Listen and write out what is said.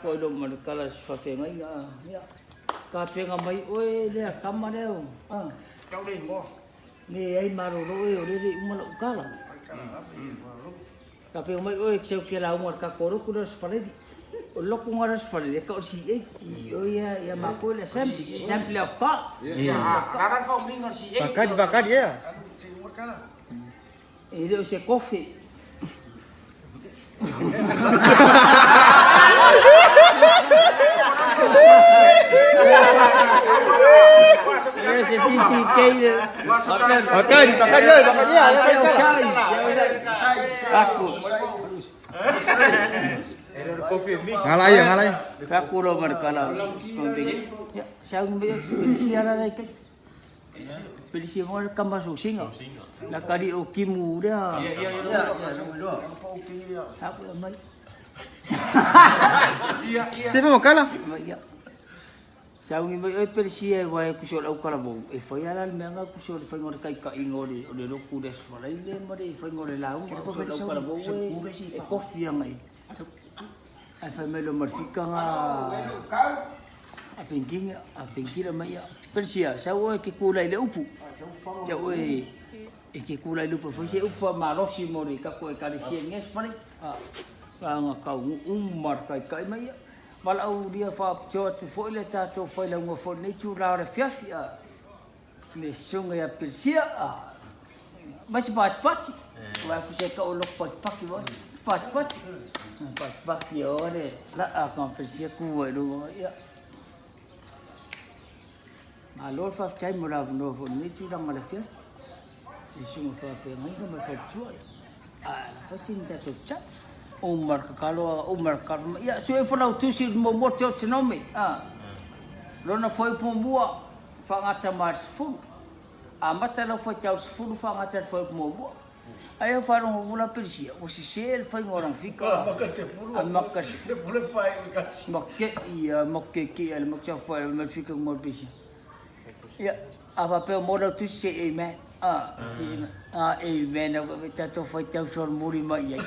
Ko ilo ma le kala se faafeagaiga a ia tapena mai oe lea tama lea o a. Tau le igoa. Ne ai malolo oe o lea le uma lau tala. Tapena mai oe seu ke lauga le tatou lotu lea o Sefaleli. O le lotu lena o Sefaleli e tau o le CA. O ia ia matou le Assembly, Assembly of God. Pakali pakali ea. E le o se kofe. Se tisi keire. Pakali pakali oi pakali ea. Aku. Ngala ia ngala ia. Aku lo markala. Skontingi. Ya, sa umbe siara dai kai. Pelisi mo le kama sosinga. La kari o kimu lea. Aku ia mai. Se fa makala. Mai ia. Saungi mai oi pelisi e wae kusi o lau kalavou. E whai ala le mea ngā kusi o le whainga o le kaikaiga o le o le loku le asfalai le ma le whainga o le lauga kusi o lau kalavou e e kofi anga i. Ai whai mai lo marfika ngā a penkinga a penkila mai ia. Persia, sau oe ke kula i le upu. Sau oe e ke kula i le upu. Foi se upu wha malosi mo le kako e kalesia nges fale. A, nga kau umar kai kai mai ia. Walau ria wha tio atu foi le tātou whai launga foi nei tū rā o le fiafi a. Le sunga ia Persia a. Mai se pati pati. Wa ku se ka o loko pati paki wa. Se pati pati. Pati paki o le la a ka Persia ku wa runga ia. Malo le faafetai mo le avanoa foi i lenei tulaga o le afiafi. Le susuga faafeagaiga ma le faletua. Ae fai sina tatou tatalo. Uma le tatalo a uma le tatalo mai. Ia, sue ifo lau tusi i le muamua Teotenome. A. Lona fuaiupu muamua, faagata ma le 10. Amata lau faitau 10 faagata le fuaiupu muamua. Ai au faalogo ula Perisia, ua sese le faiga o lana fika. A maka ma ke ia ma ke ke ia le maka fa ma fika mo Perisia. Ia, a faapea mo lau tusi se amen. A, se a amen au ka tatou faitau solomuli mai i ai.